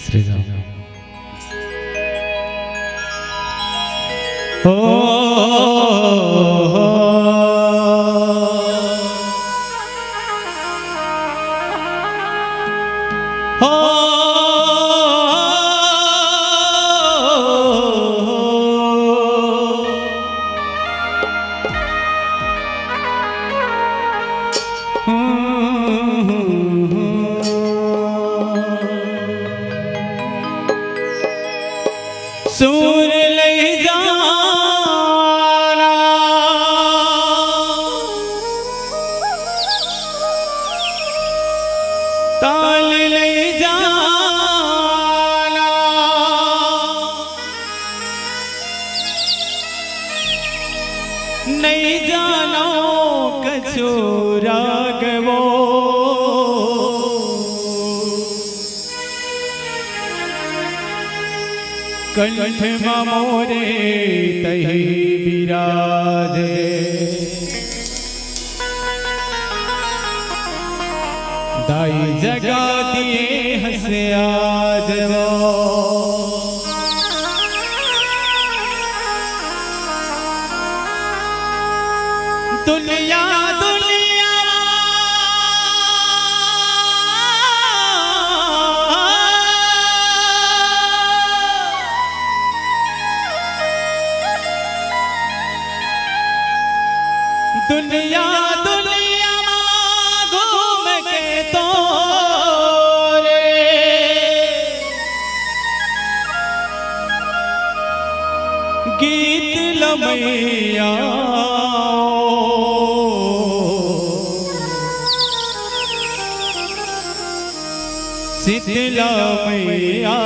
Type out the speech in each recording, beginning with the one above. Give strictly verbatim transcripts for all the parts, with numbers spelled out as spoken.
श्री राम। ओ, ओ, सुर लई जाना, ताल लई जाना, नइ जानव कछु राग वो। कंठ म मोरे तही बिराजे। दाई जगा दिए हस आज वो। दुनिया, दुनिया, दुनिया, दुनिया मा घूम के तोरे गीत ल मैया, शीतला मैया।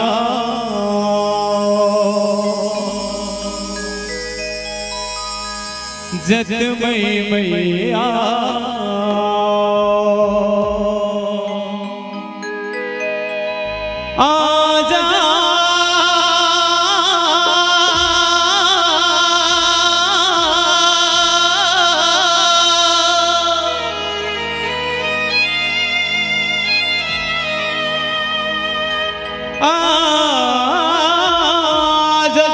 जत मई मैया आजा। आजा।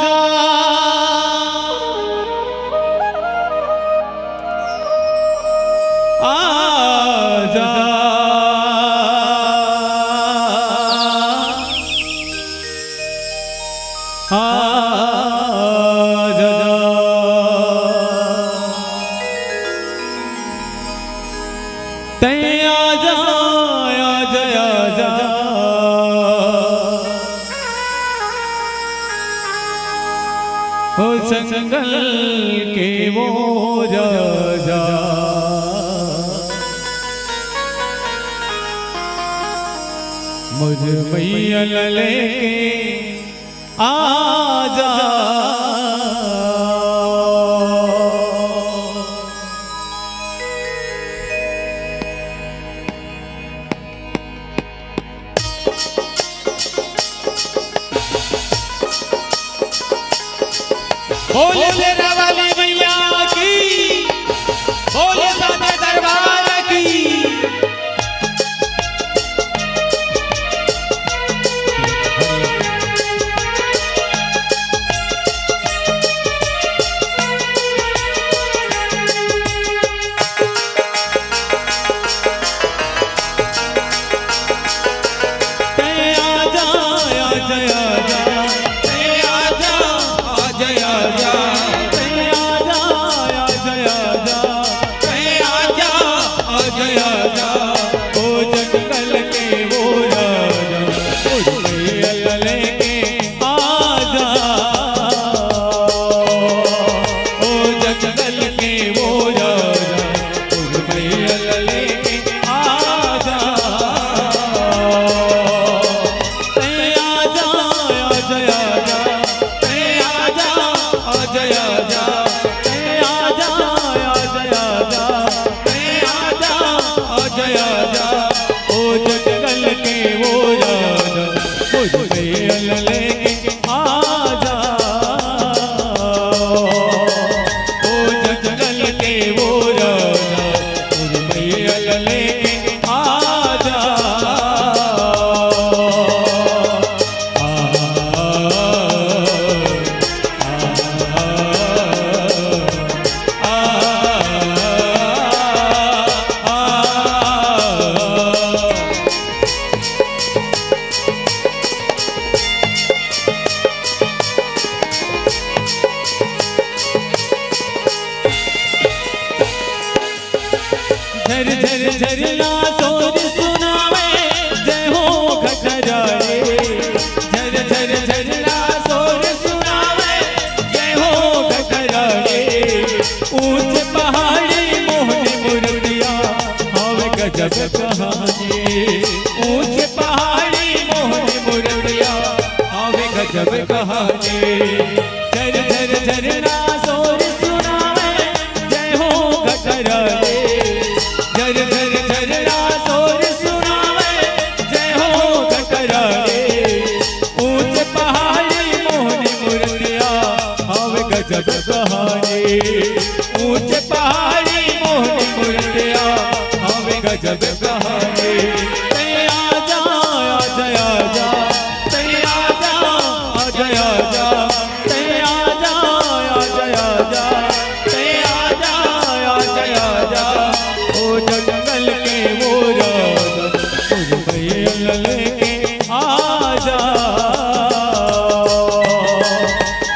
आजा। आजा। तैं आजा, आजा, आजा। ओ जंगल के वो राजा, मोर मैया ला लेके आजा। बोले शेरा वाली मैया की, बोले साचे दरबार की। तैं आजा, आजा, आजा। तैं आजा, आजा, आजा। तैं आजा, आजा, आजा। तैं आजा, आजा, आजा। ओ जंगल के वो राजा, ओ मैया ला लेके आजा। ओ जंगल के वो राजा, ओ मैया ला लेके आजा। तैं आजा, आजा, आजा। तैं आजा, आजा, आजा। तैं आजा, आजा, आजा। तैं आजा, आजा, आजा। ओ जंगल के वो राजा, ओ मैया ला लेके आजा। ओ जंगल के वो राजा, ओ मैया ला लेके आजा। झर झर झरना शोर सुनावे, जय हो घघरा रे। झर झर झरना शोर सुनावे, जय हो घघरा रे। ऊंच पहाड़ी मोहनी मूर्तिया, हावे गजब कहानी। ऊंच पहाड़ी मोहनी मूर्तिया, हावे गजब कहानी। झर झर झरना शोर सुनावे, जय हो घघरा रे। झर झर झरना शोर सुनावे, जय हो घघरा रे। ऊंच पहाड़ी मोहनी मूर्तिया, हावे गजब कहानी। ऊंच पहाड़ी मोहनी मूर्तिया, हावे गजब कहानी। तैं आजा, आजा, आजा। तैं आजा, आजा, आजा। तैं आजा, आजा, आजा। तैं आजा, आजा, आजा। ओ जंगल के वो राजा, ओ मैया ला लेके आजा।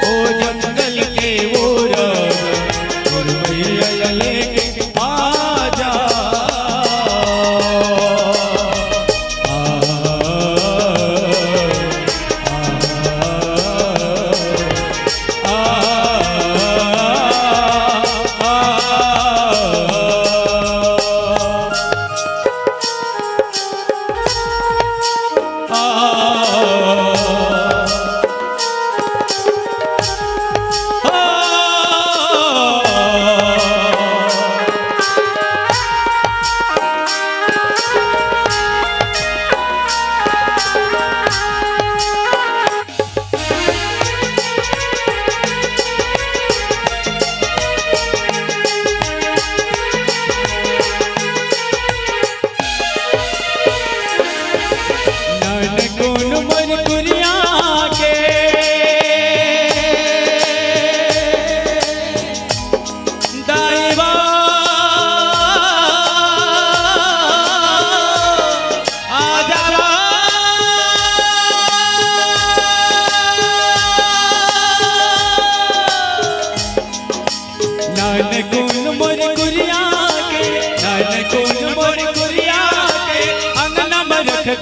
ओ जंगल के वो राजा, ओ मैया ला लेके आजा।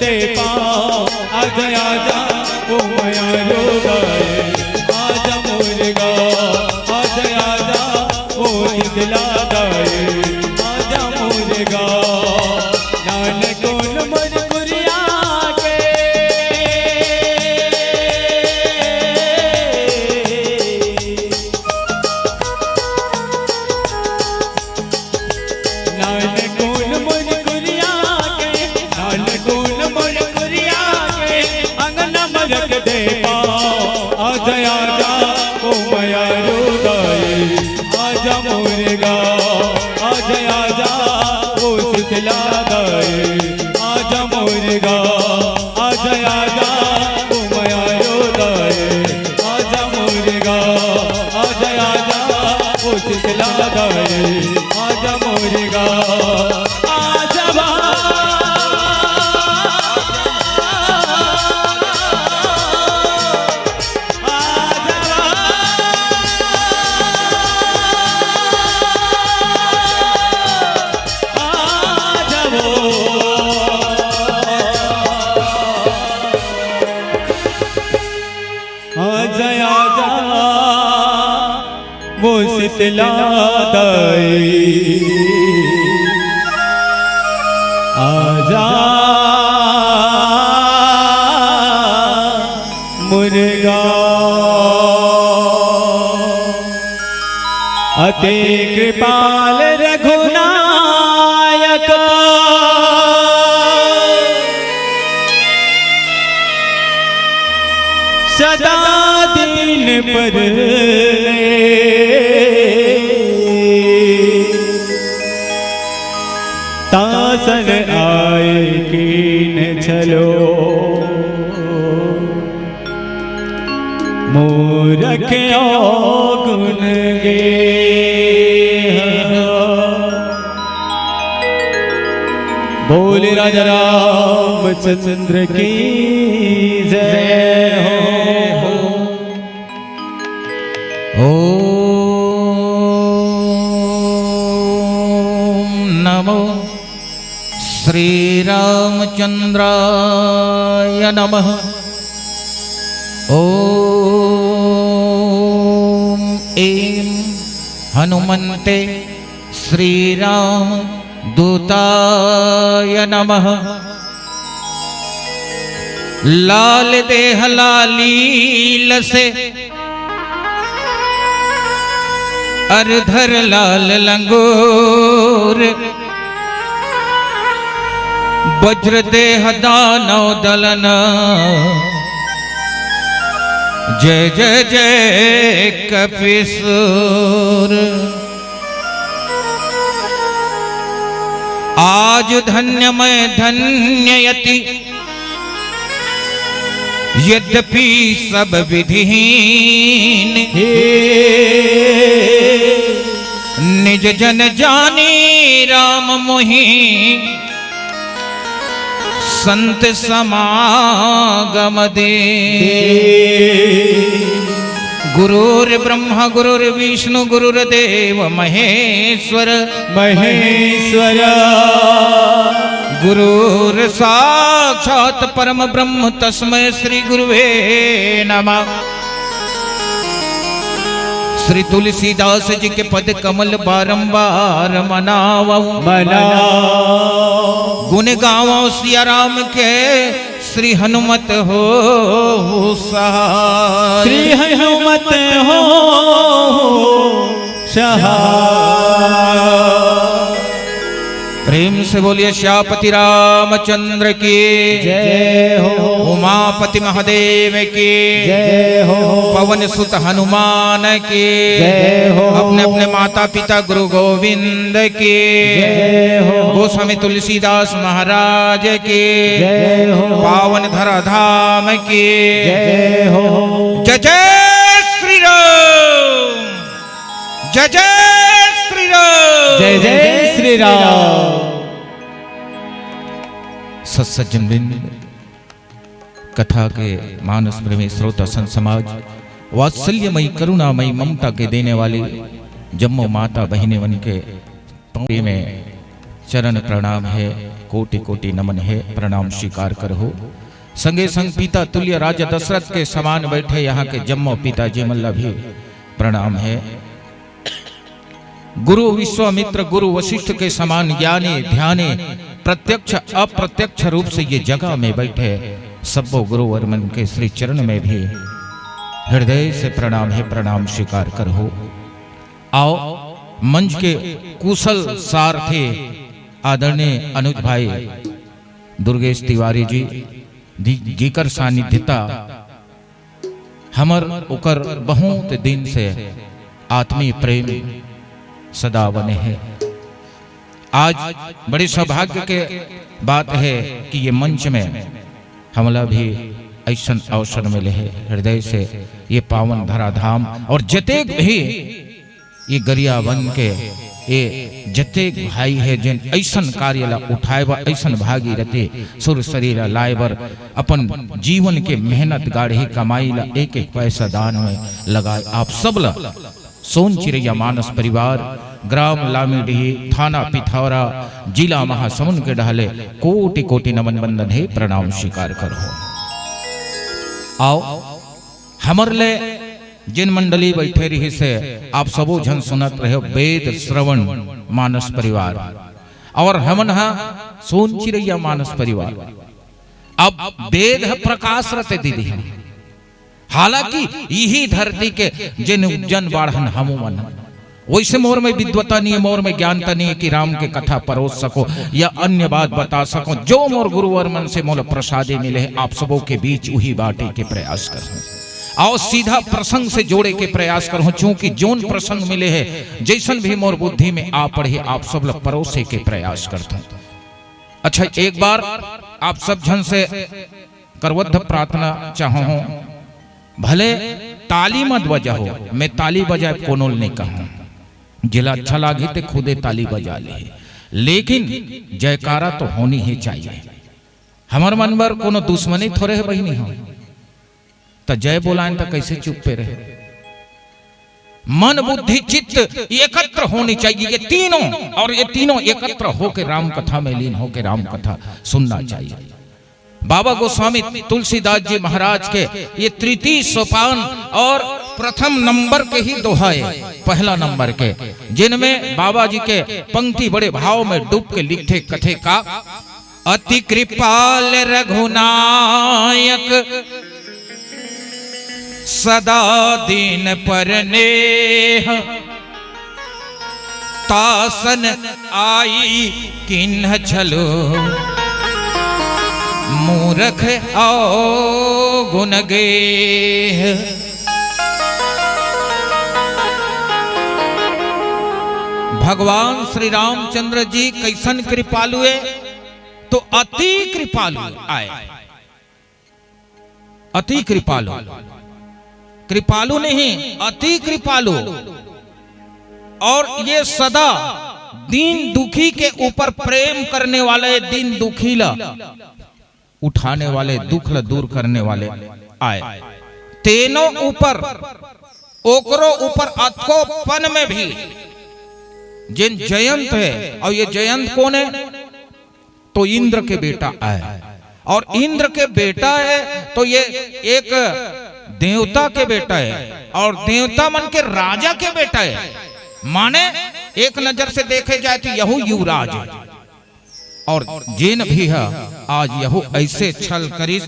दे पाँव। आजा, आजा, ओ मयारो दाई, आजा मोर गाँव। आजा, आजा, ओ शीतला दाई, आजा मोर गाँव। नानकुन मोर कुरिया के। नानकुन मोर कुरिया के, नानकुन मोर कुरिया के, अंगना म रख दे पाँव। आजा, आजा, ओ मयारो दाई, आजा मोर गाँव। आजा, आजा, ओ शीतला दाई, आजा मोर गाँव। आजा, आजा, ओ मयारो दाई, आजा मोर गाँव। आजा, आजा, ओ शीतला दाई, आजा मोर गाँव। आजा बा। आजा बा। आजा बा। आजा, आजा, वो शीतला दाई, आजा, मोर गाँव। अति कृपाल रघुनायक, सदा दीन पर तासन आए कीन छलो। मूरख अवगुण गेह। बोल राजा रामचंद्र की जय हो। ओम नमो श्री रामचंद्राय नमः। ओम ऐं हनुमंते श्री राम दूताय नमः। लाल देह लालील से अर धर लाल लंगूर, वज्र देह दानव दलन, जय जय जय कपिसूर। आज धन्य मैं धन्य यति, यद्यपि सब विधिहीन। हे। निज जन जानी राम मोहि, संत समागम दे। गुरुर्ब्रह्मा गुरुर्विष्णु गुरुर्देव महेश्वर। महेश्वर। गुरुर्साक्षात् परम ब्रह्म तस्मै श्री गुरुवे नमः। श्री तुलसीदास जी के पद कमल बारंबार मनावो। मनावो। गुण गावो सिया राम के, श्री हनुमत हो सहाय। श्री हनुमत हो सहाय। प्रेम से बोलिए सियापति रामचंद्र की जय हो। उमापति महादेव की जय हो। पवन सुत हनुमान की जय हो। अपने अपने माता पिता गुरु गोविंद की जय हो। गोस्वामी तुलसीदास महाराज की जय हो। पावन धरा धाम की जय हो। जय जय श्री राम। जय जय श्री राम। जय जय श्री राम। सत सज्जन वृंद, कथा के मानस प्रेमी श्रोता संत समाज, वात्सल्यमयी करुणामयी ममता के देने वाली जम्मो माता बहिनी मन के पाँव में चरण प्रणाम है। कोटि कोटि नमन हे, प्रणाम स्वीकार करहु। संगे संग पिता तुल्य राजा दशरथ के समान बैठे यहाँ के जम्मो पिताजी मन ला भी प्रणाम हे। गुरु विश्वामित्र, गुरु वशिष्ठ के समान ज्ञानी ध्यानी, प्रत्यक्ष अप्रत्यक्ष रूप से ये जगह में बैठे सब्बो गुरुवर मन के श्री चरण में भी हृदय से प्रणाम हे, प्रणाम स्वीकार करहु। आओ, मंच के कुशल सारथी आदरणीय अनुज भाई दुर्गेश तिवारी जी, जी, जीकर सानिध्यता हमर ओकर बहुत दिन से आत्मीय प्रेम सदा बने हे। आज बड़े सौभाग्य के बात हे कि ये मंच में हमला भी ऐसन अवसर मिले हे। हृदय से ये पावन धराधाम और जतेक भी ये गरियाबंद के ये जतेक भाई हे, जेन ऐसन कार्य ला उठाए बर, ऐसन भागीरथी सुरसरी ला लाए बर अपन जीवन के मेहनत गाढ़े कमाई ला एक एक पैसा दान में लगाए, आप सब ला सोन चिरैया मानस परिवार, ग्राम लामीडीह, थाना पिथौरा, जिला महासमुंद के डहले कोटि कोटि नमन बंदन हे, प्रणाम स्वीकार करहु। आओ, हमर ले जेन मंडली बैठे रहिस हे, आप सबो झन सुनत रहे हो, वेद श्रवण मानस परिवार, और हमन हा सोन चिरैया मानस परिवार। अब वेद ह प्रकाश रते दीदी हम, हालांकि इही धरती के जेन उज्जन बाढ़न हमू मन हन। वैसे मोर में विद्वता नहीं है, मोर में ज्ञानता नहीं है कि राम के कथा परोस सको या अन्य बात बता सको। जो मोर गुरुवर मन से मोला प्रसादी मिले हे, आप सबों के बीच उही बांटे के प्रयास करहूं। आओ सीधा प्रसंग से जोड़े के प्रयास करहूं, चूंकि जोन प्रसंग मिले हे, जैसन भी मोर बुद्धि में आ पड़े हे, आप सब ला परोसे के प्रयास करथूं। अच्छा, एक बार आप सब झन से करवद्ध प्रार्थना चाहहूं, भले ताली मत बजाओ, मैं ताली बजाए कोनो ल नहीं कहूं। जेला अच्छा लागी ते खुदे ताली बजा ले, लेकिन जयकारा तो होनी ही चाहिए। हमर मन बर कोनो दुश्मनी थोड़े हे बहिनी हो, त जय बोलाएन त कैसे चुप्पे रहे? मन बुद्धि चित्त एकत्र होनी चाहिए, ये तीनों, और ये तीनों एकत्र होके राम कथा में लीन होके राम कथा सुनना चाहिए। बाबा गोस्वामी तुलसीदास जी महाराज के ये तृतीय सोपान और प्रथम नंबर के ही दोहा हे, पहला नंबर के, जिनमें बाबा जी के पंक्ति बड़े भाव में डूब के लिखथे, कथे का, अति कृपाल रघुनायक सदा दीन पर नेह, तासन आई किन्ह छलो, मूरख अवगुन गेह। भगवान श्री रामचंद्र जी कैसन कृपालु हे, तो अति कृपालु आय। अति कृपालु, कृपालु नहीं, अति कृपालु। और ये सदा दीन दुखी के ऊपर प्रेम करने वाले, दीन दुखी ला उठाने वाले, दुख ला दूर करने वाले आय। तेनो ऊपर, ओकरो ऊपर अतको पन में भी जेन जयंत हे, और ये जयंत कोन हे? तो इंद्र के बेटा आय। और इंद्र के बेटा हे तो ये एक देवता के बेटा हे और देवता मन के राजा के बेटा हे। माने एक नजर से देखे जाए तो यहू युवराज हे। और जेन भी हे आज यहू ऐसे छल करिस,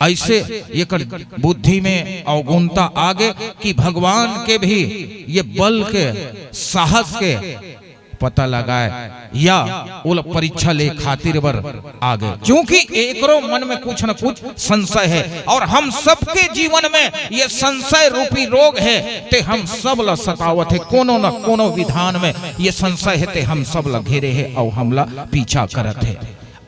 ऐसे एकर बुद्धि में अवगुणता आगे कि भगवान के भी ये बल के, साहस के पता लगाए या ओला परीक्षा ले खातिर बर आगे, क्योंकि एकरो मन में कुछ न कुछ संशय हे। और हम सबके जीवन में ये संशय रूपी रोग हे, ते हम सब ला सतावत हे, कोनो न कोनो विधान में ये संशय हे, ते हम सब ला घेरे हे और हमला पीछा करत हे।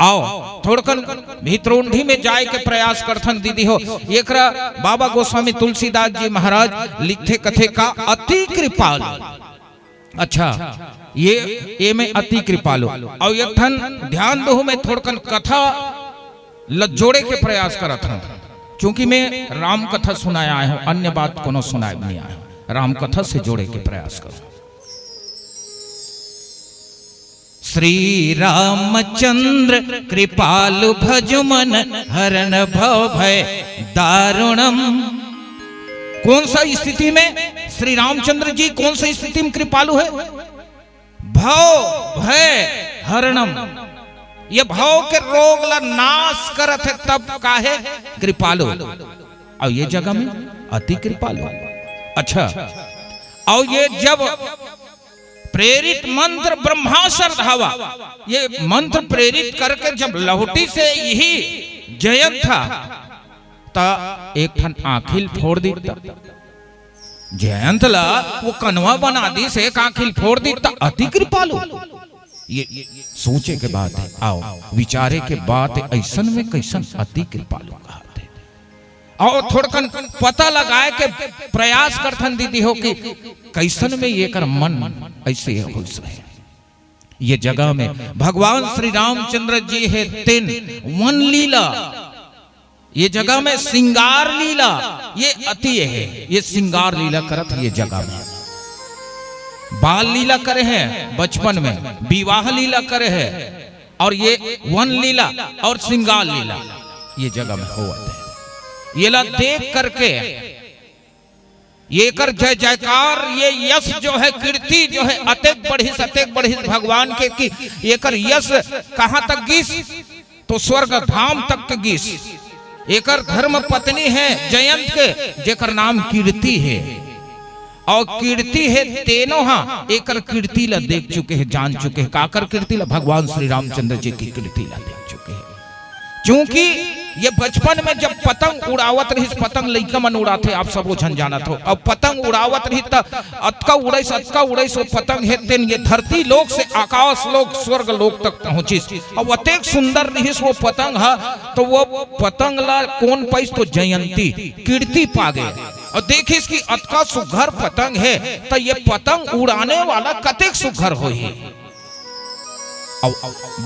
आओ, थोड़कन भीतरोंढी में जाए के प्रयास करथन दीदी हो। एकरा बाबा गोस्वामी तुलसीदास जी महाराज लिखथे, कथे का, अति कृपालु। अच्छा, ये, ये में अति कृपालु। और एक ठन ध्यान दहू, मैं थोड़कन कथा ल जोड़े के प्रयास करत हूँ, क्योंकि मैं राम कथा सुनाए आए हूँ, अन्य बात कोनो सुनाए नहीं आए हूँ। राम कथा से जोड़े के प्रयास करूँ। श्री रामचंद्र कृपालु भज मन हरण भव भय दारुणम। कौन सा स्थिति में श्री रामचंद्र जी, कौन सा स्थिति में कृपालु है? भव भय हरणम। ये भव के रोग ला नाश करत है, तब काहे कृपालु। और ये जगह में अति कृपालु। अच्छा, और ये जब प्रेरित मंत्र ब्रह्मास्त्र धावा, ये मंत्र प्रेरित करके जब लहुटी से यही जयंत था, त एक ठन आँखिल फोड़ दीता। जयंत ला वो कनवा बना दी से एक आँखिल फोड़ दीता, अति कृपालु। ये सोचे के बात है, आओ विचारे के बात है, ऐसन में कैसन अति कृपालु कहत है। और थोड़कन पता लगाए के प्रयास करथन दीदी हो कि कैसन में ये कर मन ऐसे हो सके। ये जगह में भगवान श्री रामचंद्र जी है तेन वन लीला, ये जगह में श्रृंगार लीला, ये अति है, ये श्रृंगार लीला करत है ये जगह में। बाल लीला करे हैं बचपन में, विवाह लीला करे हैं, और ये वन लीला और श्रृंगार लीला ये जगह में होवत है। ये ला देख करके ये कर जय जयकार, ये यश जो है, कीर्ति जो है, अतेक बढ़िस, अतेक बढ़िस भगवान के कि ये कर यश कहाँ तक गिस, तो स्वर्ग धाम तक के गिस। एकर धर्म पत्नी है जयंत के, जेकर नाम कीर्ति है। और कीर्ति है, तेनो हा एकर कीर्ति ला देख चुके हैं, जान चुके हैं। काकर कीर्ति ला? भगवान श्री रामचंद्र जी की कीर्ति ला देख चुके हैं। क्योंकि ये बचपन में जब पतंग उड़ावत रहिस, पतंग लइका मन उड़ाथे, आप सबो झन जानत हो। अब पतंग उड़ावत रहिस त अतका उड़ाइस, अतका उड़ाइस वो पतंग हे तेन ये धरती लोक से आकाश लोक, स्वर्ग लोक तक पहुंचिस। अब अतेक सुंदर रहिस वो पतंग ह, तो वो पतंग ला कौन पाइस? तो जयंती, कीर्ति पागे। और देखिस कि अतका सुघर पतंग हे, त ये पतंग उड़ाने वाला कतेक सुघर होही। अब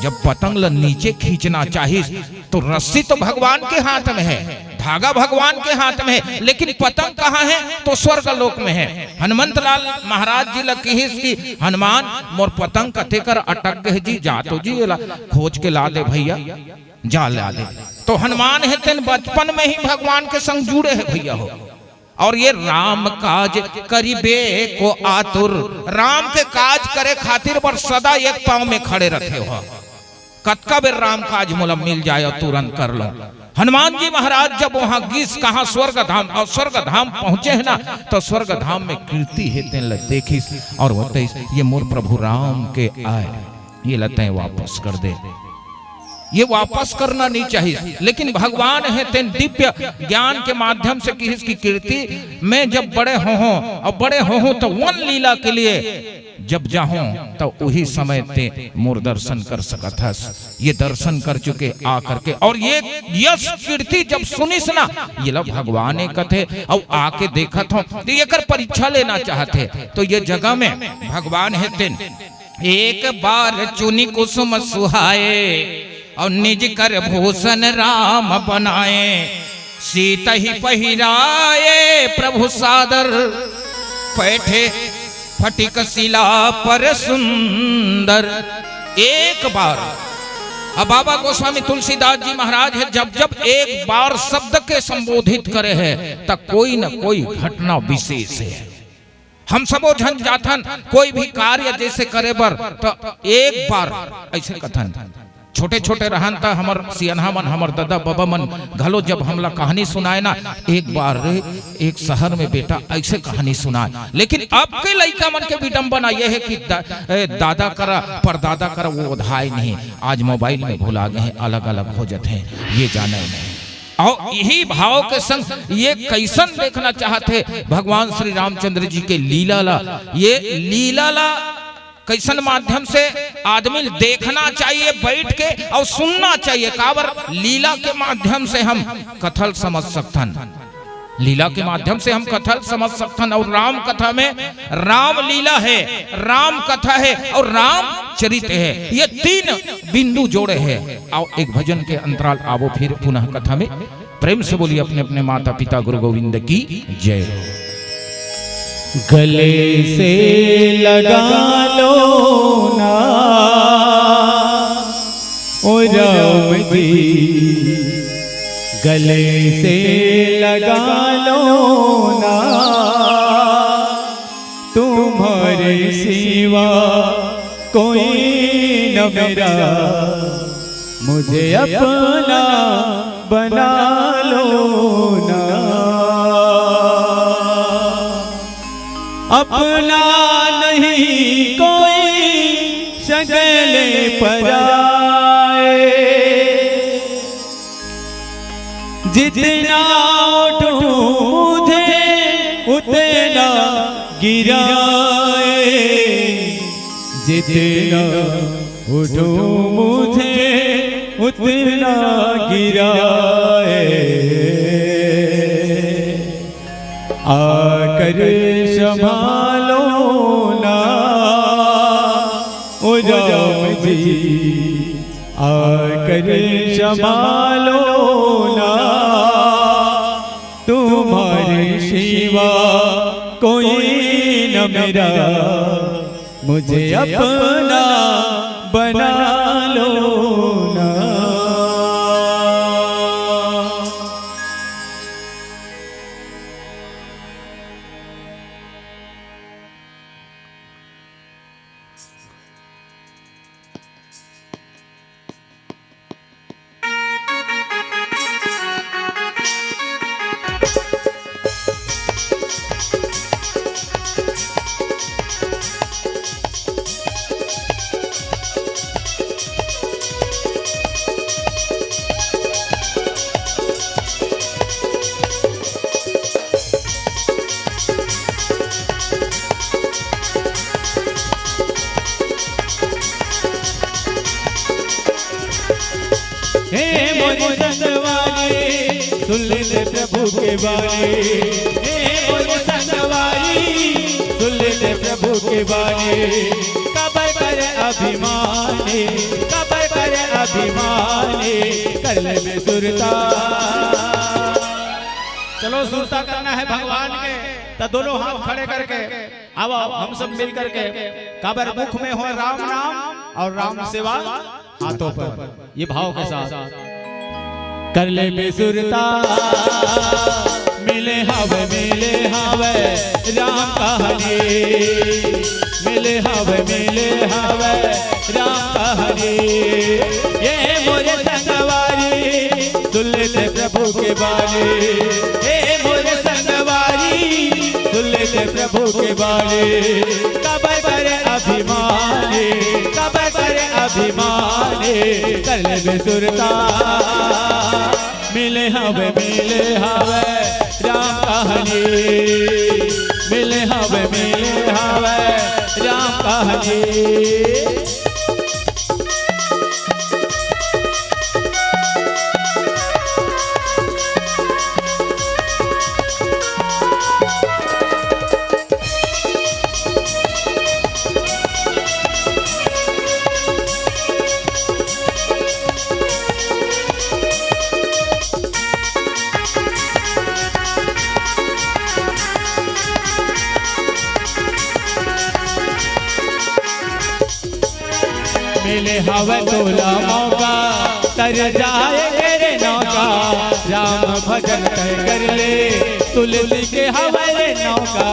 जब पतंग ल नीचे खींचना चाहिस, तो रस्सी तो भगवान के हाथ में है, धागा भगवान के हाथ में है, लेकिन पतंग कहाँ है? तो स्वर्ग लोक में है। हनुमंत लाल महाराज जी ल किहिस कि हनुमान, मोर पतंग कथे कर अटक गए जी, जा तो जी एला खोज के ला दे भैया, जा ला दे। तो हनुमान हे तेन बचपन में ही भगवान के संग जुड़े है भैया हो। और ये राम काज करिबे को आतुर, राम के काज करे खातिर बर सदा एक पांव में खड़े रथे हो। कतका बेर राम काज मोला मिल जाए और तुरंत कर लो। हनुमान जी महाराज जब वहां गिस कहा स्वर्ग धाम, और स्वर्ग धाम पहुंचे है ना, तो स्वर्ग धाम में कीर्ति हे तेन ल देखिस और वो तइस, ये मोर प्रभु राम के आय, ये ल तैं वापस कर दे। ये वापस करना नहीं चाहिए, लेकिन भगवान हे तेन दिव्य ज्ञान के माध्यम से किहिस की कीर्ति, मैं जब बड़े हो हूँ और बड़े हो हूँ तो वन लीला के लिए जब जाहूं तो उही समय ते मोर दर्शन कर सकत हस। ये दर्शन कर चुके आ करके, और ये यश कीर्ति जब सुनिस ना, ये ला भगवान ए कथे, अउ आके देखत हो तो एकर परीक्षा लेना चाहत हे। तो ये जगह में भगवान हे तेन एक बार चुनि कुसुम सुहाए, और निज कर भूषण राम बनाए। सीतहि पहिराए प्रभु सादर, पैठे फटिक सिला पर सुंदर। एक बार, अब बाबा गोस्वामी तुलसीदास जी महाराज हे, जब जब एक बार शब्द के संबोधित करे हे, त कोई न कोई घटना विशेष हे। हम सबो झन जाथन कोई भी कार्य जैसे करे बर, त एक बार ऐसे कथन। छोटे छोटे रहन त हमर सियनहा मन, हमर ददा बबा मन घलो जब हमला कहानी सुनाए ना, एक बार रे एक शहर में बेटा ऐसे कहानी सुनाए। लेकिन अब के लइका मन के विडंबना ये हे कि दा-, ए, दादा करा, परदादा करा वो ओधाय नहीं, आज मोबाइल में भुला गए हैं, अलग अलग हो जाते हैं, ये जाने नहीं। और यही भाव के संग ये कैसन देखना चाहत हे भगवान श्री रामचंद्र जी के लीला ला, ये लीला ला कैसन माध्यम से आदमी देखना चाहिए बैठ के और सुनना चाहिए। काबर लीला के माध्यम से हम कथल समझ सकथन, लीला के माध्यम से हम कथल समझ सकथन। और राम कथा में राम लीला हे, राम कथा हे और राम चरित हे, ये तीन बिंदु जोड़े हे। आओ एक भजन के अंतराल आवो, फिर पुनः कथा में। प्रेम से बोलिए अपने अपने माता पिता गुरु गोविंद की जय हो। गले से लगा लो ना। गले से लगा लो ना, तुम्हारे सिवा कोई न मेरा, मुझे अपना बना लो ना। अपना नहीं कोई, शक्ल पराए। जितना उठूं मुझे उतना गिराए, जितना उठूं मुझे उतना गिराए। आकर संभालो ना, ओ राम जी, आकर संभालो ना, तुम्हारे सिवा कोई न मेरा, मुझे अपना बना लो ना। हे मोर संगवारी, सुन ले प्रभु के बानी। हे मोर संगवारी, सुन ले प्रभु के बानी। काबर करे अभिमानी, काबर करे अभिमानी, कर ले में सुरता। चलो, सुरता करना है भगवान के, तो दोनों हाथ खड़े करके आओ, हम सब मिल करके। काबर मुख में हो राम नाम और राम सेवा हाथों पर, ये भाव के साथ। कर ले में सुरता, मिले हवे, मिले हवे राम कहानी, मिले हवे, मिले हवे राम कहानी। ये मोरे संगवारी, सुन ले प्रभु के बानी। हे मोर संगवारी, सुन ले प्रभु के बानी। काबर करे अभिमानी, काबर करे अभिमानी, कर ले में सुरता। मिले हवे, मिले हवे राम कहानी, मिले हवे, मिले हवे राम कहानी। मिले हवे तोला मौका, तर जाए तेरे नौका। राम भजन तय कर ले, तुलसी के हवे रे नौका।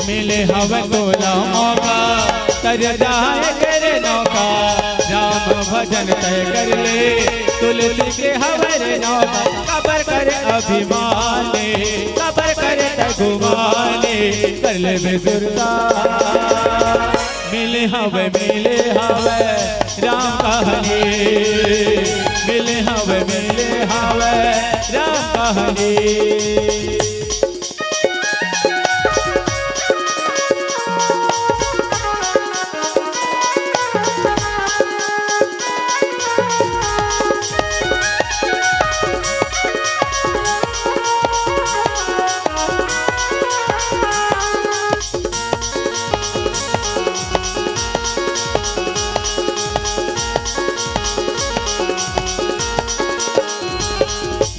मिले हवे तोला मौका, तर जाए तेरे नौका। राम भजन तय कर ले, तुलसी के हवे रे नौका। काबर करे अभिमानी, काबर करे तगुमानी, कर ले में सुरता। मिले हवे, मिले हवे राम कहानी, मिले हवे, मिले हवे राम कहानी।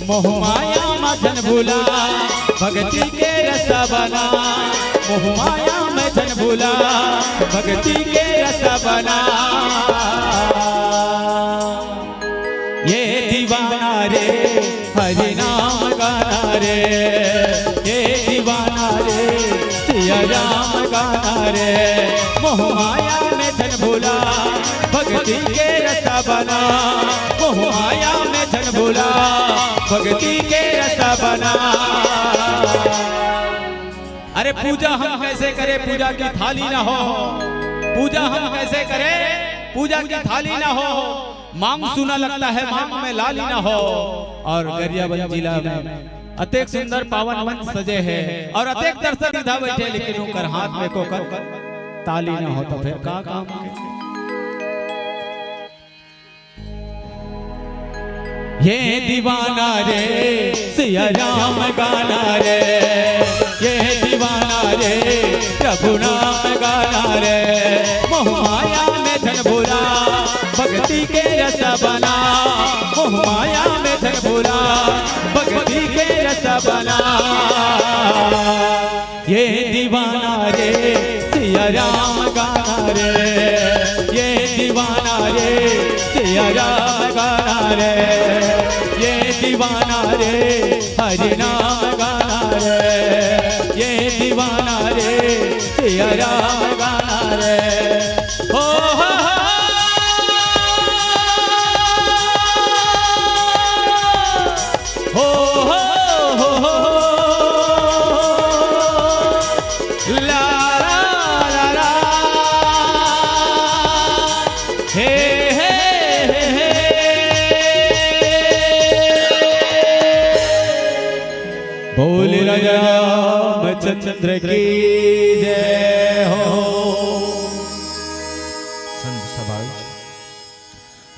मोह माया मा झन भुला, भगती के रस्ता बना। मोह माया में झन भुला, भक्ति के रस बना। ये दीवाना रे, हरि नाम गाना रे, ये दीवाना रे, सिया राम गाना रे। मोह माया में झन भुला, भक्ति के रस बना। मोह माया में झन भुला, भक्ति के रस बना। अरे पूजा हम कैसे करें, पूजा की थाली ना हो। पूजा हम कैसे करें, पूजा की थाली ना हो। मांग सूना लगता है, मांग में लाली ना हो। और गरियाबंद जिला में अतेक सुंदर पावन मंच सजे है और अतेक दर्शक सीधा बैठे, लेकिन ओकर हाथ में कोकर ताली ना हो, तो फिर का काम के? ये दीवाना रे, सिया राम गाना रे। ये दीवाना रे, प्रभु नाम गाना रे। मोह माया में झन भुला, भक्ति के रस बना। मोह माया में झन भुला, भक्ति के रस बना। ये दीवाना रे, सिया राम गाना रे। ये दीवाना रे, सिया राम गाना रे। ये दीवाना रे, हरि नाम गाना रे। ये दीवाना रे, सिया राम गाना रे। हो, हो, हो। हो, हो, हो, हो, हो। ला, ला, ला, ला। हे, हे, हे, हे। बोल राजा रामचंद्र की जय हो। संत सभा।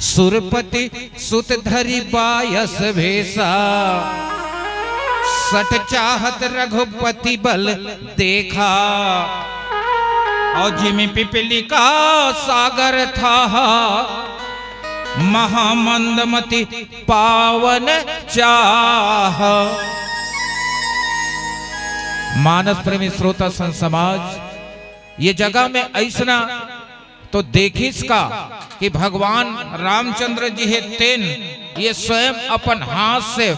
सुरपति सुत धरि बायस भेसा, सट चाहत रघुपति बल देखा। और जिमि पिपलिका सागर था, महामंदमति पावन चाह। मानस प्रेमी श्रोता संत समाज, ये जगह में ऐसना तो देखिस का कि भगवान रामचंद्र जी हे, तेन ये स्वयं अपन हाथ से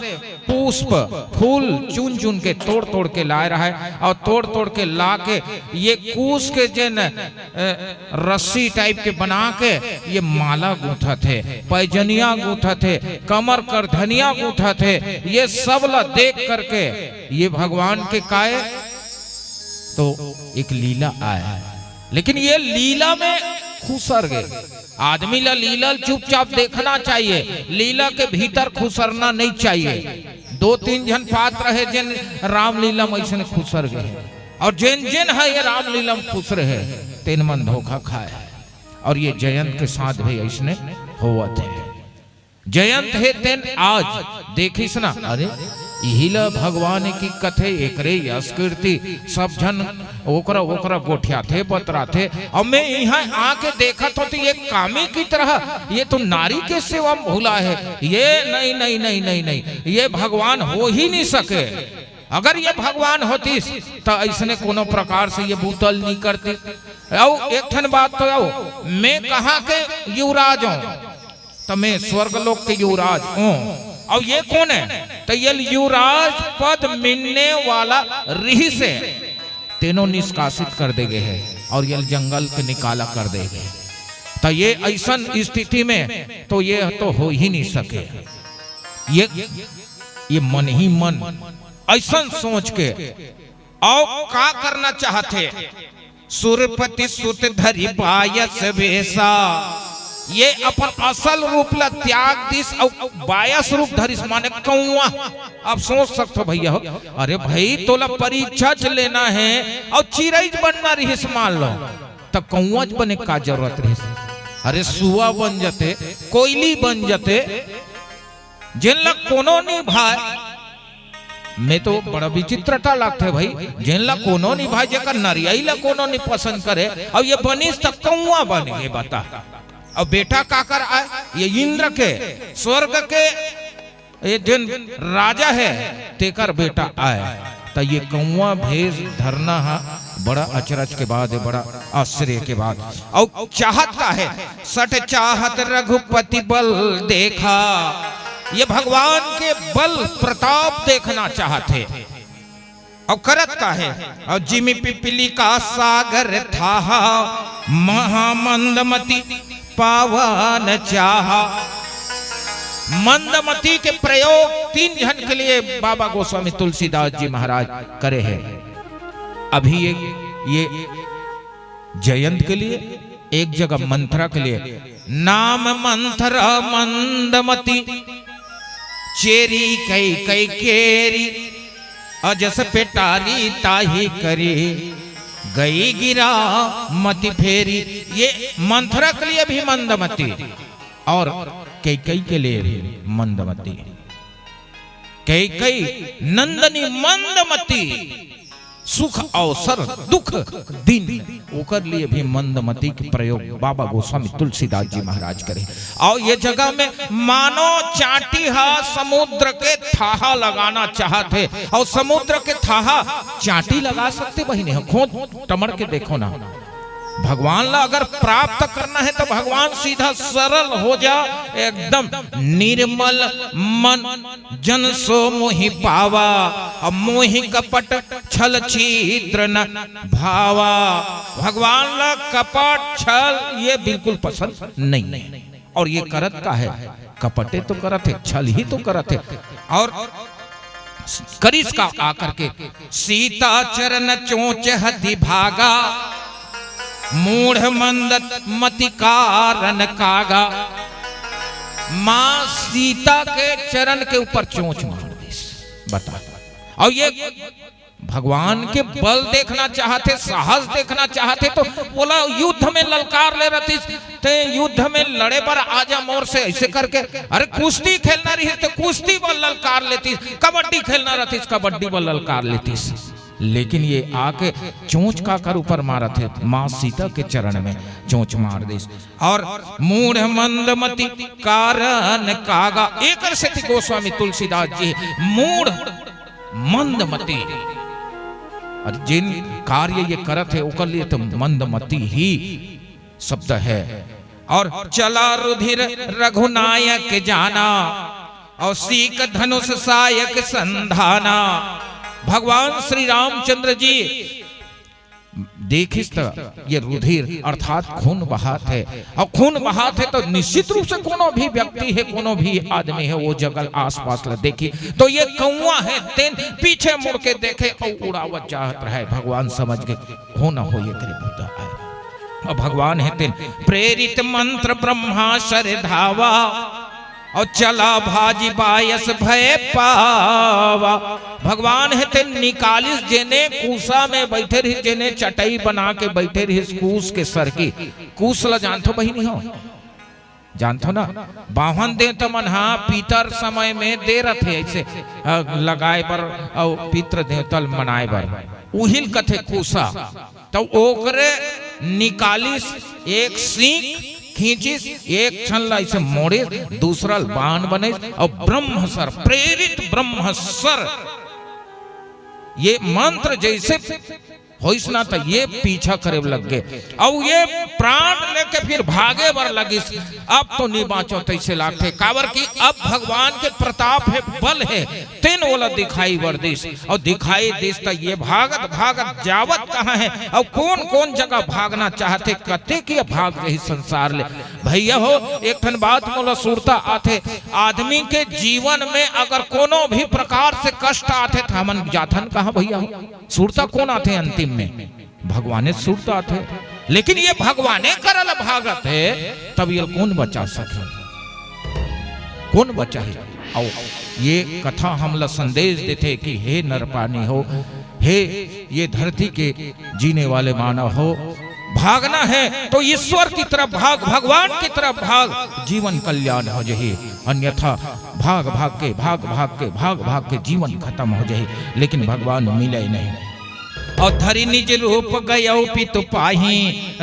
पुष्प फूल चुन चुन के, तोड़ तोड़ के लाए रहा है और तोड़ तोड़ के ला के ये कूस के जेन, अ, रस्सी टाइप के बना के ये माला गूंथत हे, पैजनिया गूंथत हे, कमर करधनिया गूंथत हे। ये सब ला देख करके ये भगवान के काय तो एक लीला आय, लेकिन ये लीला में खुसर गए। आदमी ला लीला चुपचाप देखना चाहिए, लीला के भीतर खुसरना नहीं चाहिए। दो तीन झन पात्र हे जेन रामलीला में ऐसने खुसर गए, और जेन जेन हे ये रामलीला में खुसरे हे, तेन मन धोखा खाए हे। और ये जयंत के साथ भी ऐसने होवत हे। जयंत हे तेन आज देखिस ना, अरे इही ला भगवान की कथे, एकरे यश कीर्ति, सब झन ओकरा ओकरा गोठियाथे बतराथे। अब मैं यहाँ आके देखत हों तो ये कामी की तरह, ये तो नारी के सेवा में भुला हे। ये नहीं, नहीं, नहीं, नहीं, नहीं, ये भगवान हो ही नहीं सके। अगर ये भगवान होतिस तो ऐसने कोनो प्रकार से ये बूता ल नहीं करतिस। अउ एक ठन बात तो, अउ मैं कहाँ के युवराज हों? त मैं स्वर्ग लोक के युवराज हों। अउ ये कोन हे? त ये युवराज पद मिलने वाला रिहिस हे, तेनो निष्कासित कर दे गए हे अउ ये जंगल के निकाला कर दे गए। त ये ऐसन स्थिति में तो ये तो हो ही नहीं सके। ये, ये मन ही मन ऐसन सोच के अउ का करना चाहत हे? सुरपति सुत धरि बायस भेसा। ये अपन असल रूप ला त्याग दिस अउ बायस रूप धरिस, माने कौवा। अब सोच सकथो भैया हो, अरे भाई, तोला परीक्षा च लेना हे अउ चिरई च बनना रिहिस मान लो, त कौवा च बने का जरूरत रिहिस? अरे सुआ बन जते, कोयली बन जते, जेन ला कोनो नहीं भाय। मैं तो बड़ा विचित्रता लगथे भाई, जेन ला कोनो नहीं भाय, जेकर नरियई ला कोनो नहीं पसंद करे, अउ ये बनिस त कौवा बन गे, बता। अउ बेटा काकर आय? ये इंद्र के, स्वर्ग के, ये जेन राजा हे, तेकर बेटा आय। त ये कौवा भेष धरना हा बड़ा अचरज के बात हे, बड़ा आश्चर्य के बात। अउ चाहत का हे? सठ चाहत रघुपति बल देखा। ये भगवान के बल प्रताप देखना चाहत हे। अउ करत का हे? अउ जिमि पिपीलिका सागर थाहा, महामंदमति पावन चाहा। मंदमति के प्रयोग तीन झन के लिए बाबा गोस्वामी तुलसीदास जी महाराज करे हे। अभी ये, ये जयंत के लिए, एक जगह मंथरा के लिए। नाम मंथरा मंदमति, चेरी कई कई केरी, अजस पेटारी ताही करी, गई गिरा मति फेरी। ये मंथरा के लिए भी मंदमति और कैकई के लिए भी मंदमति। कैकई नंदनी मंदमति, सुख अवसर दुख दिन, ओकर लिए भी मंदमति के प्रयोग बाबा गोस्वामी तुलसीदास जी महाराज करे। अउ ये जगह में मानो चांटी हा समुद्र के थाहा लगाना चाहत हे, अउ समुद्र के थाहा चांटी लगा सकथे बहिनी हो? खोज टमड़ के देखो ना। भगवान ला अगर प्राप्त करना हे तो भगवान सीधा सरल हो जा, एकदम निर्मल मन जन सो मोहि पावा, अब मोहि कपट छल छिद्र न भावा। भगवान ला कपट छल ये बिल्कुल पसंद नहीं हे। अउ ये करत का हे? कपटे तो करत हे, छल ही तो करत हे। अउ करिस का आकर के? सीता चरण चोंच हति भागा, मूढ़ मंद मति कारण कागा। माँ सीता के चरण के ऊपर चोंच मार दिस। बता, अउ ये भगवान के बल देखना चाहत हे, साहस देखना चाहत हे, तो ओला युद्ध में ललकार ले रहतिस, ते युद्ध में लड़े बर आ जा मोर से, ऐसे करके। अरे कुश्ती खेलना रहिस तो कुश्ती बर ललकार लेतिस, कबड्डी खेलना रहतिस, कबड्डी बर ललकार लेतिस। लेकिन ये आके चोंच काकर ऊपर मारत हे? माँ सीता के चरण में चोंच मार दिस। अउ मूढ़ मंदमति कारण कागा, एकर सेती गोस्वामी तुलसीदास जी मूढ़ मंदमति, अउ जिन कार्य ये करत हे ओकर लिए तो मंदमति ही शब्द हे। अउ चला रुधिर रघुनायक जाना, अउ सीक धनुष सायक संधाना। भगवान श्री रामचंद्र जी देखिस त ये रुधिर अर्थात खून बहात हे, अउ खून बहात हे तो निश्चित रूप से कोनो भी व्यक्ति हे, कोनो भी आदमी हे, वो जगह आसपास ला देखी तो ये कौआ हे, तेन पीछे मुड़ के देखे अउ उड़ावत जात रहे। भगवान समझ गे, हो न हो ये करे बुता आए। अउ भगवान हे तेन प्रेरित मंत्र ब्रह्मा सर धावा, अउ चला भाजी बायस भय पावा। भगवान हे तेन निकालिस, जेने कूसा में बैठे रहिस, जेने चटई बना के बैठे रहिस, कूस के सरकी। कूस ला जानथो बहिनी हो? जानथो ना? बाहन देवता मन हा पितर समय में दे रथे ऐसे, अ, लगाए बर अउ पितृ देवता ल मनाए बर। उहिल कथे कूसा। त ओकरे निकालिस, एक सींग खींचिस, एक छन ला ऐसे मोड़िस, दूसरा ल बाण बनिस, अउ ब्रह्म सर, प्रेरित ब्रह्म सर, ये मंत्र जैसे होइस ना, त ये पीछा करे लग गे, अउ ये प्राण लेके फिर भागे बर लगिस। अब तो नी बाँचो तैसे लागथे, काबर कि अब भगवान के प्रताप हे, बल हे, तेन ओला दिखाई बर दिस, अउ दिखाई दिस त ये भागत भागत जावत कहाँ हे, अउ कौन कौन जगह भागना चाहथे, कतेक ये भाग जही संसार ले। भैया हो, एक ठन बात मोला सुरता आथे, आदमी के जीवन में अगर कोनो भी प्रकार से कष्ट आथे, त हमन जाथन कहाँ भैया हो? सुरता कौन आथे अंतिम में? भगवाने सुरता आथे। लेकिन ये भगवाने करल भागत हे, तब ये कौन बचा सके? कौन बचाही? अउ ये कथा हमला संदेश देथे कि हे नरपानी हो, हे ये धरती के जीने वाले मानव हो, भागना हे तो ईश्वर की तरफ भाग, भगवान की तरफ भाग, जीवन कल्याण हो जही। अन्यथा भाग भाग के, भाग भाग के, भाग भाग के जीवन खतम हो जही, लेकिन भगवान मिले नहीं। अउ धरि निज रूप गयउ पितु पाही,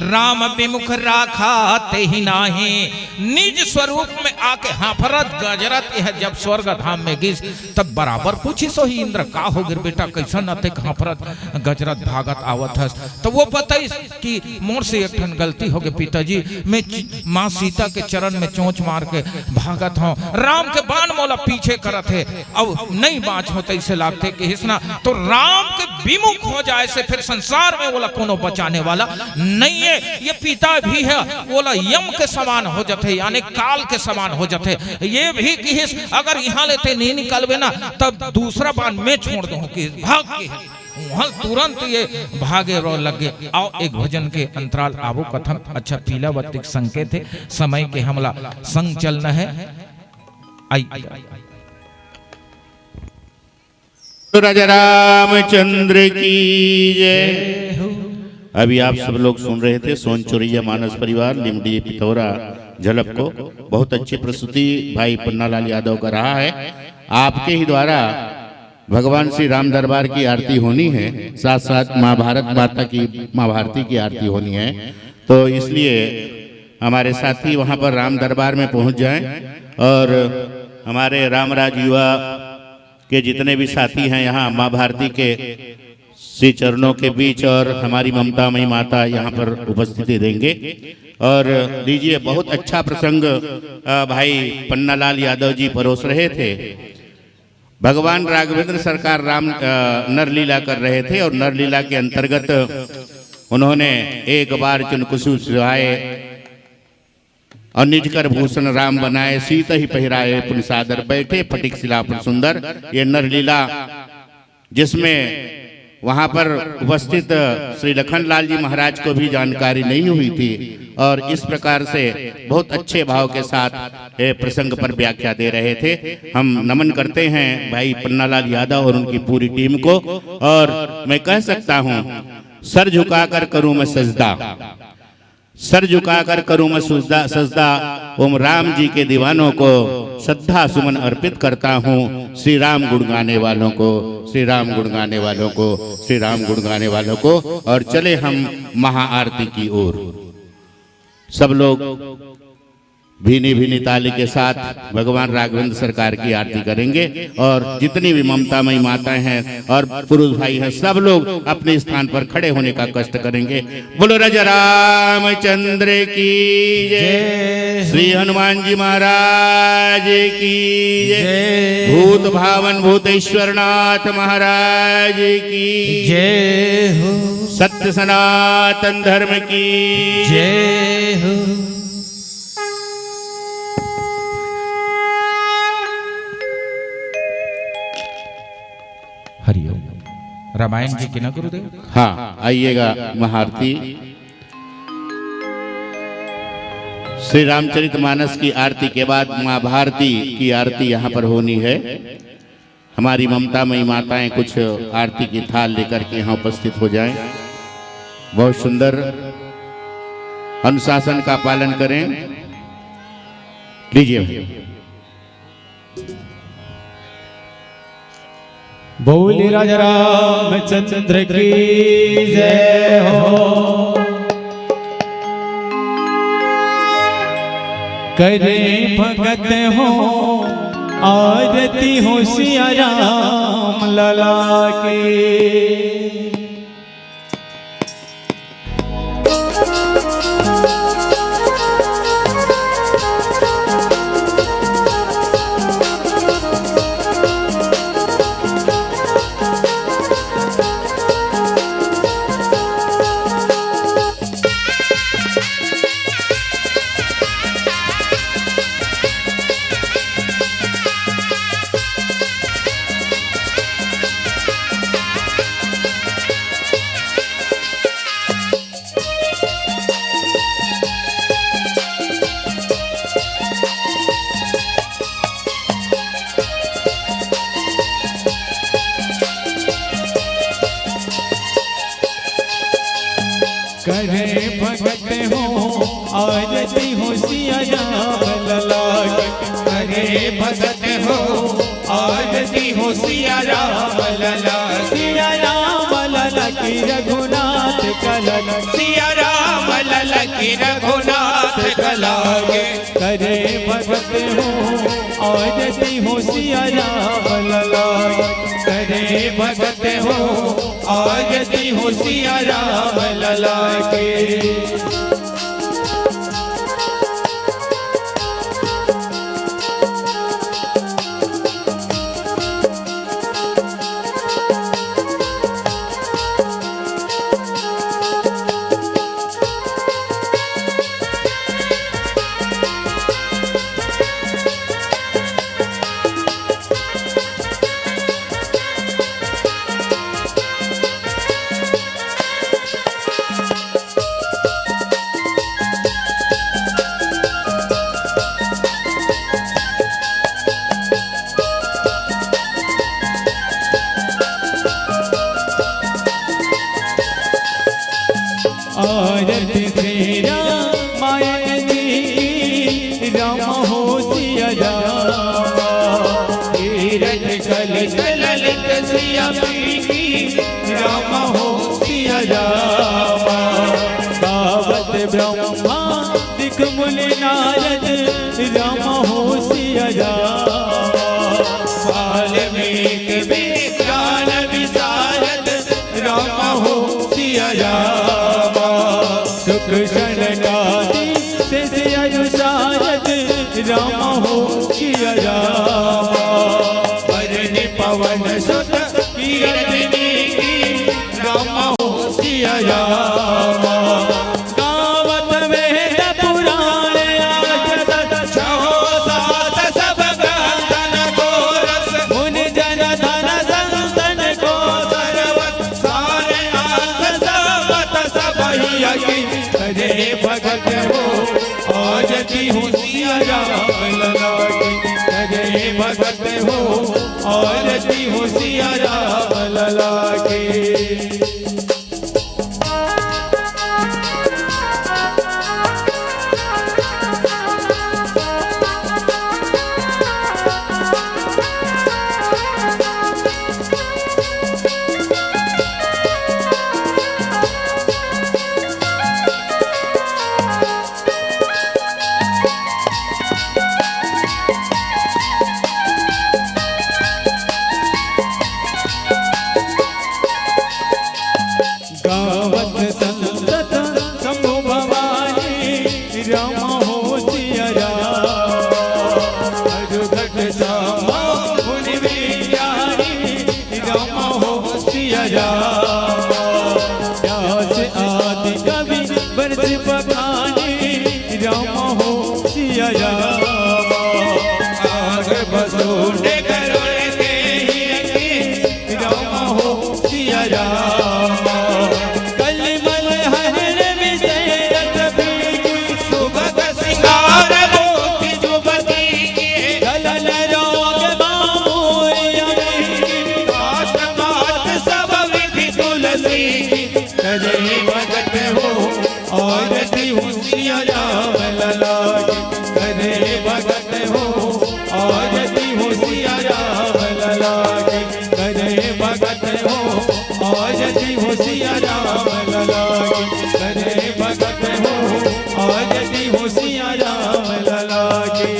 राम विमुख राखा तेहि नाही। निज स्वरूप में आके हांफरत गजरत यह जब स्वर्ग धाम में गिस, तब बराबर पूछिस होही इंद्र, का हो गिस बेटा, कइसन अतेक हांफरत गजरत भागत आवत हस? त वो बताइस कि मोर से एक ठन गलती होगे पिताजी, मैं च-, माँ सीता के चरण में चोंच मार के भागत हंव, राम के बाण मोला पीछे करत हे, अब नइ बांचहूं तइसे लागथे कहिस ना। तो राम के विमुख हो जाए से फिर संसार में ओला कोनो बचाने वाला नइ हे। ये पिता भी हे, ओला यम के समान हो जाथे, यानी काल के समान हो जाथे। ये भी कहिस, अगर इहां ले तैं नइ निकलबे ना, तब दूसरा बाण मैं छोड़ दूंहूं, कहिस, भाग, कहिस। उहां तुरंत ये भागे रो लगे। आओ, एक भजन के अंतराल आबो कथन। अच्छा, पीला बत्ती के संकेत हे, समय के हमला संग चलना हे। आई। राजा रामचंद्र की जय। अभी आप सब लोग सुन रहे थे सोन चोरैया मानस परिवार लिमडी पिथौरा झलक को। बहुत अच्छी प्रस्तुति भाई पन्नालाल यादव का रहा है। आपके ही द्वारा भगवान श्री राम दरबार की आरती होनी है, साथ साथ माँ भारत माता की, माँ भारती की आरती होनी है। तो इसलिए हमारे साथी वहाँ पर राम दरबार में पहुँच जाएं और हमारे रामराज युवा के जितने भी साथी हैं यहाँ माँ भारती के श्री चरणों के बीच और हमारी ममता मई माता यहाँ पर उपस्थिति देंगे। और लीजिए, बहुत अच्छा प्रसंग, अ, भाई पन्नालाल यादव जी परोस रहे थे। भगवान राघवेंद्र सरकार राम, अ, नरलीला कर रहे थे और नरलीला के अंतर्गत उन्होंने एक बार चुनकुसु सिवाए और निज कर भूषण राम बनाए, सीत ही पहिराए पुनि सादर, बैठे फटिक सिला पर सुंदर। ये नरलीला, जिसमें वहां पर उपस्थित श्री लखनलाल जी महाराज को भी जानकारी नहीं हुई थी और इस प्रकार से बहुत अच्छे भाव के साथ ये प्रसंग पर व्याख्या दे रहे थे। हम नमन करते हैं भाई पन्नालाल यादव और उनकी पूरी टीम को। और मैं कह सकता हूँ, सर झुकाकर करूँ मैं सजदा, सर झुकाकर करूँ मैं सजदा, सजदा उन राम जी के दीवानों को श्रद्धा सुमन अर्पित करता हूँ। श्री राम गुण गाने वालों को, श्री राम गुण गाने वालों को, श्री राम गुण गाने वालों को। और चले हम महाआरती की ओर। सब लोग भीनी भीनी ताली के साथ भगवान राघवेंद्र सरकार की आरती करेंगे और जितनी भी ममतामयी माताएं हैं और पुरुष भाई हैं, सब लोग अपने स्थान पर खड़े होने का कष्ट करेंगे। बोलो राजा रामचंद्र की जय। जय हो। श्री हनुमान जी महाराज की जय। जय। भूत भावन भूतेश्वरनाथ महाराज की जय हो। सत्य सनातन धर्म की जय हो। हरिओम। रामायण जी की ना गुरुदेव? हाँ, आइएगा महाआरती। श्री रामचरित मानस की आरती के बाद माँ भारती की आरती यहाँ पर होनी है। हमारी ममतामयी माताएं कुछ आरती की थाल लेकर के यहाँ उपस्थित हो जाएं। बहुत सुंदर अनुशासन का पालन करें। लीजिए भाई। बोल राजा रामचंद्र की जय हो। करे भगत हो, आरती हो सिया राम लला की। करे भगत हो, आरती हो सिया राम लला की। करे भगत हो, आरती हो सिया राम लला की। सिया राम लला की, रघुनाथ का लला। सिया राम ललकी रघुनाथ कला के। करे भगत हो आरती हो सिया राम लला के। करे भगत हो आरती हो सिया राम लला के। आरत श्री रामायण की, राम हो सिया राम। तीरथ कलश ललित सिया पीठी, राम हो सिया राम। गावत ब्रह्मादिक मुनि नारद, राम हो सिया राम। वाल्मीकि वेद ज्ञान विशारद, राम हो सिया राम। सुख सनकादि सेज अनुसारद, राम हो सिया राम। बरनि पवन सुत किरत नेकी, राम हो सिया राम। गावत वेद पुराण अष्ट दस छहो सात सब ग्रंथन को रस। मुनि जन धन संतन को सरवस, सारे आस सबत सबहिया की। करे भगत हो आरती हो सिया राम लला की। करे भगत हो आरती हो सिया राम लला की। गावत संतत शंभु भवानी, राम हो सिया राम। मधुघट श्यामा मुनि विज्ञानी, राम हो सिया राम। व्यास आदि कवि बरस बखानी, राम हो सिया राम। आग बसूट करुण के ही की, राम हो सिया राम। कलिमल हरण विषय रस पीके, सुभग सिंगार मोति जुवती के। गलन रोग मामूल अमीके, खात मात सब विधि तुलसी के। करे भगत हो आरती हो सिया राम लला की। करे भगत हो आरती हो सिया राम लला की। करे भगत हो आरती हो सिया राम लला की। करे भगत हो आरती हो सिया राम लला की।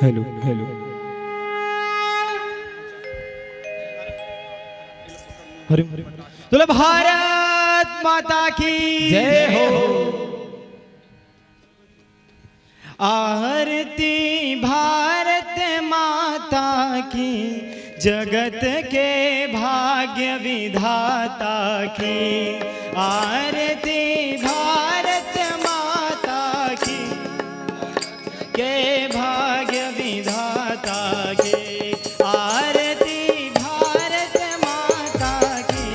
Hello, hello. हरि, बोलो भारत माता की जय हो। आरती भारत माता की, जगत के भाग्य विधाता की। आरती भारत माता की, के भाग्य विधाता के। आरती भारत माता की,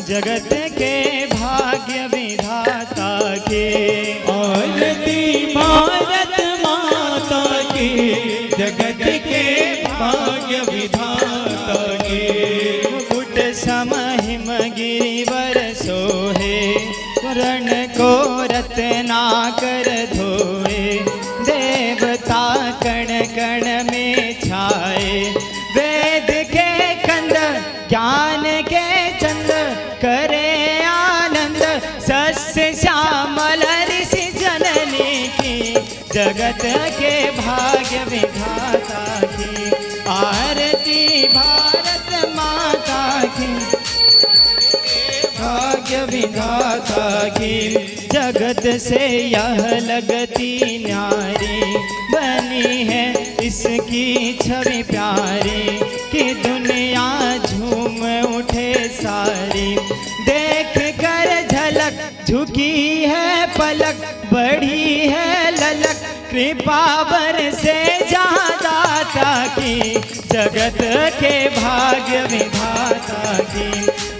जगत के भाग्य विधाता के। आरती भारत माता के, जगत के भाग्य विधाता के। मुकुट सम हिम गिरिवर सोहे, रण को रत्नाकर धोए। देवता कण कण में छाए, वेद के कंठ ज्ञान के चंद करे आनंद, सस्य श्यामल ऋषि जननी की, जगत के भाग्य विधाता की, आरती भारत माता की, भाग्य विधाता की। जगत से यह लगती न्यारी, बनी है इसकी छवि प्यारी, कि दुनिया झूम उठे सारी। देख कर झलक झुकी है पलक, बढ़ी है ललक, कृपा बरसे जहाँ दाता की, जगत के भाग्य विधाता की,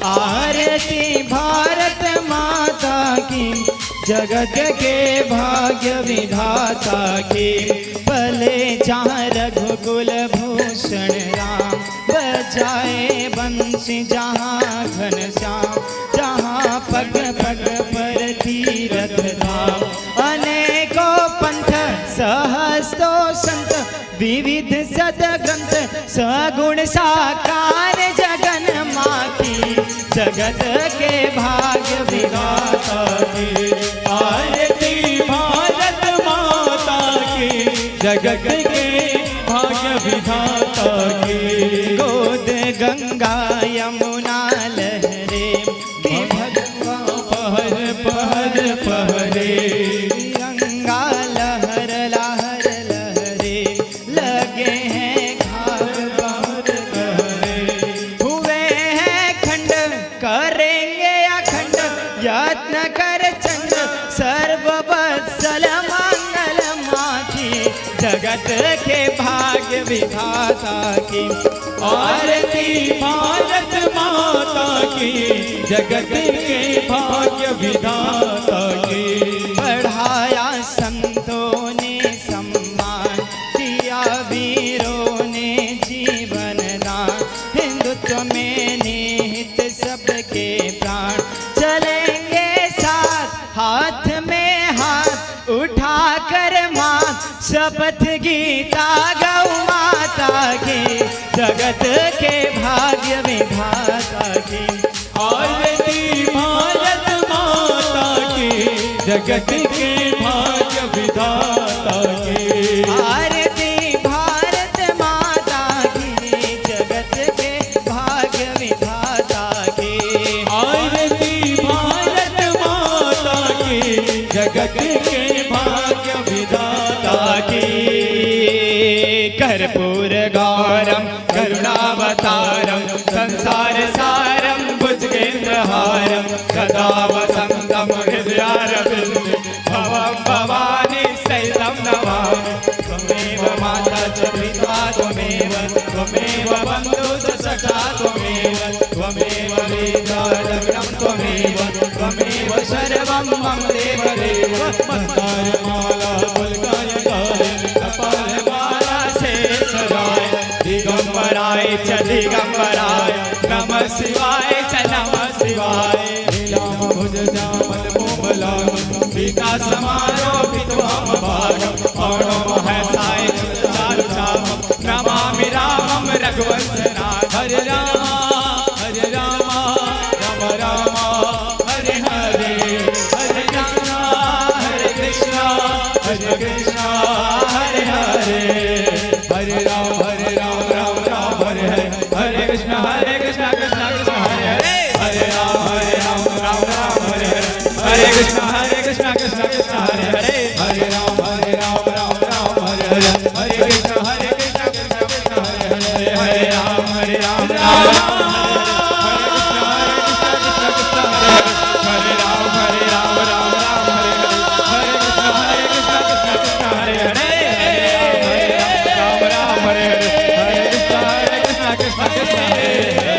आरती भारत माता की, जगत के भाग्य विधाता की। पले जहाँ रघुकुल भूषण राम, बजाए बंसी जहाँ घनश्याम, जहाँ पग पग पर तीरथ धाम। अनेकों पंथ सहस्त्रों संत, विविध सदग्रंथ सगुण साकार जगन माँ की, जगत के भाग्य विधाता की। आरती भारत माता की, जगत के भाग्य विधाता की। गोद गंगा यमुना लहरे, कि भगवा पहर पहर पहरे। गंगा लहर लहर लहरे, लगे हैं घाघ बहुत गहरे। हुए हैं खंड करेंगे अखंड, यत्न कर चंड सर्ववत्सल मंगल माँ की, जगत के भाग्य विधाता की। आरती भारत माता की, जगत के भाग्य विधाता की। बढ़ाया संतों ने सम्मान, दिया वीरों ने जीवन दान। हिंदुत्व में निहित सबके प्राण, चलेंगे साथ हाथ में हाथ उठाकर माँ। शपथ गीता गौ माता की, जगत के भाग्य विधाता की। आरती भारत माता की, जगत के भाग्य विधाता की। आरती भारत माता की, जगत के भाग्य विधाता की। आरती भारत माता की, जगत के भाग्य विधाता की। कर्पूर गौरम करुणावतारम संसार सारम भुजगेंद्रहारम सदा वसंतम हृदयारविंदे भवम भवानी सहितम नमामि। त्वमेव माता च पिता त्वमेव, त्वमेव बंधु च सखा त्वमेव, त्वमेव वेदा द्रविणम त्वमेव, त्वमेव सर्वम मम देव देव। मंदारमाला पुलकायकाय कपालमाला शेषराय दिगंबराय च दिगंबराय नमः शिवाय च नमः शिवाय। नीलांबुज श्यामल कोमलांग सीता समारोपित वाम भाग। प्रणवमहर्षाय चारु चाप नमामि रामम रघुवंश नाथ। हरे रामा हरे रामा राम राम हरे हरे। हरे कृष्णा हरे कृष्णा कृष्णा कृष्णा हरे हरे। हरे राम हरे राम राम राम हरे हरे। हरे कृष्णा हरे कृष्णा कृष्णा कृष्णा हरे हरे। हरे राम हरे राम राम राम हरे हरे। हरे कृष्णा हरे कृष्णा कृष्णा कृष्णा हरे हरे। हरे राम हरे राम राम राम हरे हरे। हरे कृष्णा हरे कृष्णा कृष्णा कृष्णा हरे हरे। हरे राम हरे राम राम राम हरे हरे। हरे कृष्णा हरे कृष्णा कृष्णा कृष्णा हरे हरे। हरे राम हरे राम राम राम हरे हरे। हरे कृष्णा हरे कृष्णा कृष्णा कृष्णा हरे हरे। हरे राम हरे राम राम राम हरे हरे। हरे कृष्णा हरे कृष्णा कृष्णा कृष्णा हरे हरे।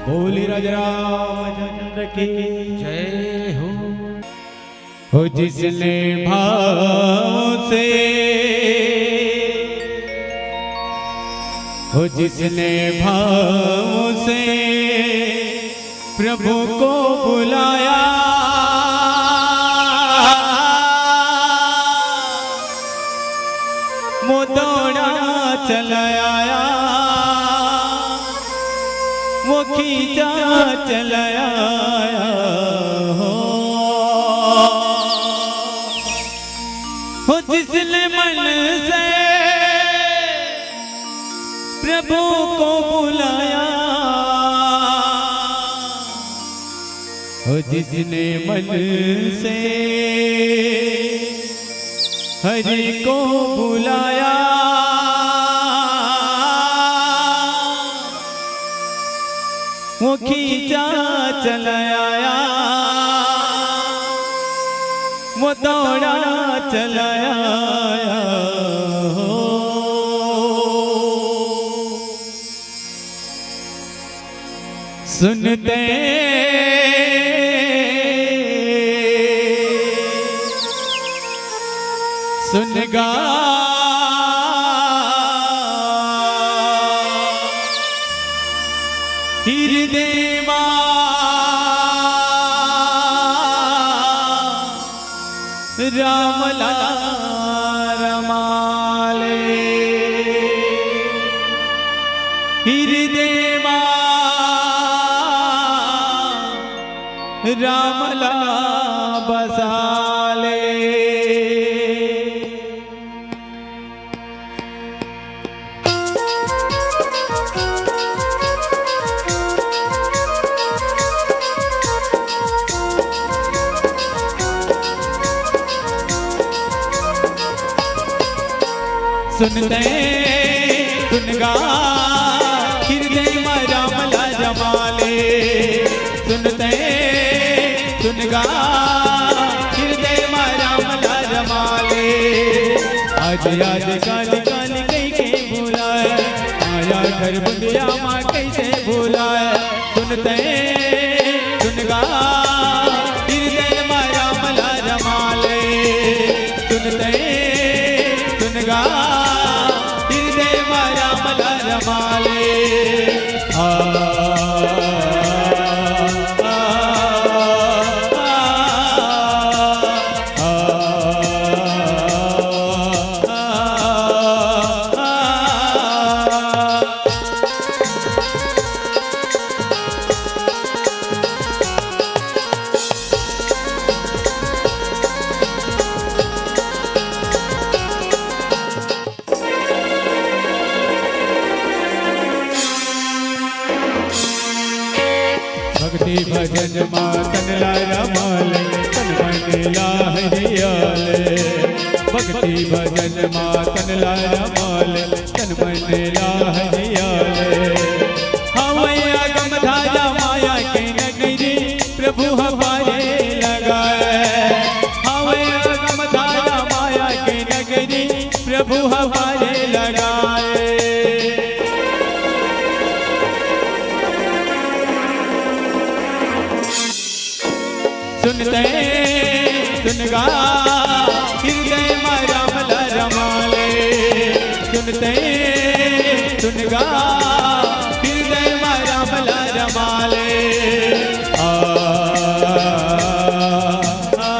बोली राजा रामचंद्र की जय हो। हो जिसने भाव से, हो जिसने भाव से प्रभु को बुलाया, वो दौड़ा चला आया, वो खींचा चला आया हो। हो जिसने मन से प्रभु को बुलाया, हो जिसने मन से हरि को बुलाया, वो खींचा चला आया, वो दौड़ा चला आया हो। सुनते सुनगा हृदय मा रामला रमाले। हृदय मा रामला बसाले। सुनते सुनगा हृदय मा रामला रमाले। सुनते सुनगा हृदय मा रामला रमाले। आज आज काल काल कहिके बुलाए, माया घर बुंदिया मा कइसे बुलाए। सुनते सुनगा हृदय मा रामला रमाले। सुनते सुनगा हृदय मा रामला रमाले। आ, आ, आ, आ, आ, आ, आ। भक्ति भजन मा तन ला रमाले, तन मन ला हरियाले। भक्ति भजन मा तन ला रमाले, तन मन ला हरियाले। हवय अगम धारा माया के नगरी, प्रभु हमारे लगाए। हवय अगम धारा माया के नगरी, प्रभु हमारे लगाए। सुनते सुनगा हृदय मा रामला रमाले। सुनते सुनगा हृदय मा रामला रमाले। आ, आ, आ, आ,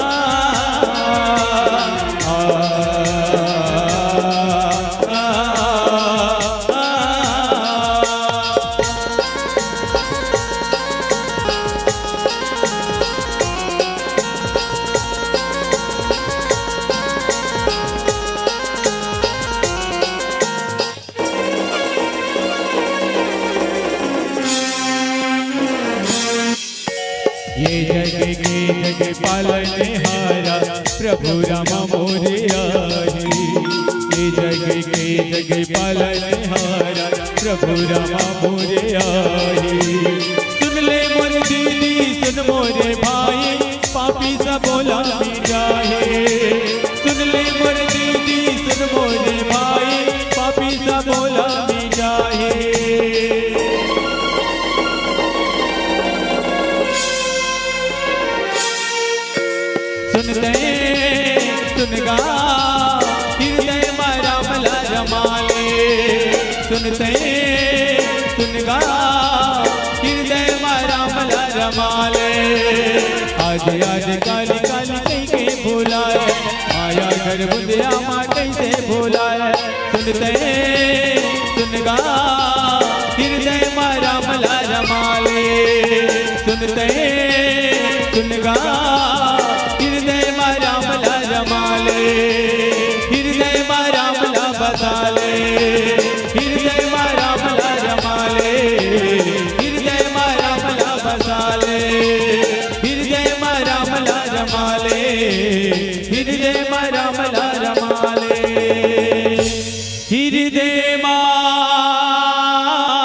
आ, आ, आ, आ। ये जग के जग पालनहारा प्रभु राम मोरे आहे। ये जग के जग पालनहारा प्रभु राम मोरे आहे। सुन ले मोर दीदी, सुन मोरे भाई, पापी सब भोला मिट जाए। सुन ले मोर दीदी, सुन मोरे भाई, पापी सब भोला मिट जाए। सुनते सुनगा हृदय मा रामला रमाले। सुनते सुनगा हृदय मा रामला रमाले। आज आज काली काली कहिके बोलाए, माया घर बुंदिया मा कइसे बोलाए। सुनते सुनगा हृदय मा राम ला रमाले। सुनते सुनगा हृदय मा राम ला रमाले। हृदय मा राम ला बसाले। हृदय मा राम ला रमाले। हृदय मा राम ला बसाले। हृदय मा राम ला रमाले। हृदय मा राम ला रमाले। हृदय मा